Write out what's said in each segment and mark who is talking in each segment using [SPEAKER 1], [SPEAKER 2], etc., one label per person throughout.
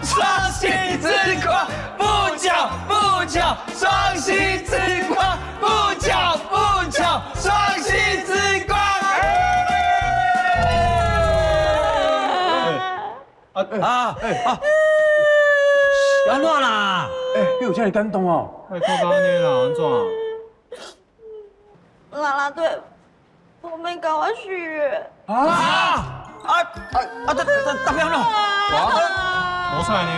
[SPEAKER 1] 雙喜之光，不巧不巧，雙喜之光，不巧不巧，雙喜之光。
[SPEAKER 2] 啊啊！按怎啦？
[SPEAKER 3] 欸，你有遮爾感動哦？
[SPEAKER 4] 快哭到按呢啦，按怎？
[SPEAKER 5] 啦啦隊，我沒共我續約。
[SPEAKER 2] 啊啊啊啊！特特特別安怎？
[SPEAKER 4] 無彩呢？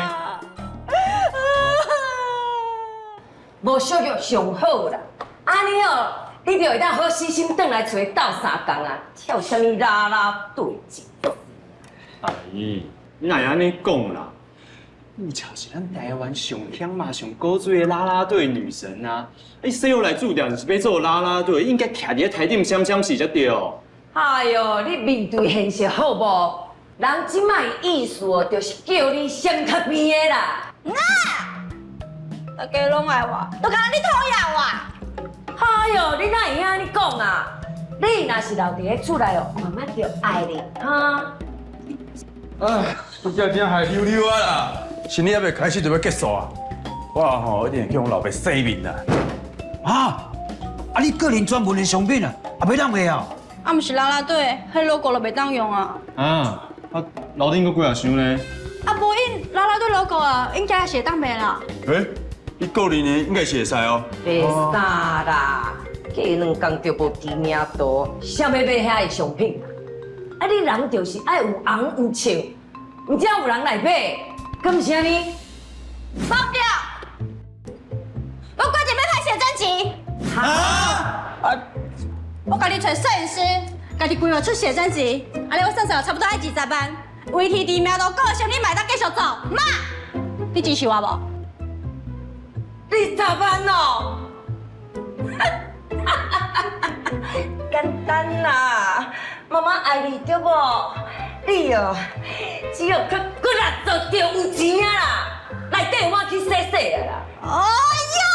[SPEAKER 6] 無續約上好啦，按呢哦，你就會當好死心轉來揣鬥相共啊，跳啥物啦啦隊？
[SPEAKER 4] 阿姨，你哪會按呢講啦？霧巧是咱台灣上強嘛、上古錐的啦啦隊女神啊！你生落來注定就是欲做啦啦隊，應該徛佇咧台頂閃閃是才對。
[SPEAKER 6] 哎喲，你面對現實好無？人這擺意思哦，就是叫你閃較邊的啦。
[SPEAKER 5] 大家攏愛我，都敢若你討厭我。
[SPEAKER 6] 哎喲，你哪會按呢講啊？你若是留佇咧厝內哦，媽媽就愛你哈。
[SPEAKER 3] 哎，這真正害溜溜啊啦！生理還袂開始就欲結束啊！我吼一定會去予老爸洗面啦！
[SPEAKER 2] 啊！啊，你個人專門的商品啊，也欲當賣啊？
[SPEAKER 5] 啊，毋是啦啦隊，彼 logo 就袂當用啊。
[SPEAKER 4] 啊啊，樓頂閣幾若箱呢？
[SPEAKER 5] 啊，無印啦啦隊 logo 啊，應該是會當賣啦。
[SPEAKER 3] 欸，你個人的應該是會使哦。
[SPEAKER 6] 袂使啦，過兩工就無知名度，誰欲買遐的商品？啊，你人就是愛有紅有笑，毋才有人來買，敢毋是按呢？
[SPEAKER 5] 放掉！我趕緊欲拍寫真集。
[SPEAKER 2] 啊！啊！
[SPEAKER 5] 我家己揣攝影師，家己規劃出寫真集，按呢我算算差不多愛20萬，維持知名度、個性，你嘛會當繼續做。媽，你支持我無？
[SPEAKER 6] 二十萬哦，簡單啦，媽媽愛你對無？你哦，只要較骨力做就有錢啊啦，內底我去洗洗啊啦。
[SPEAKER 5] 哎喲！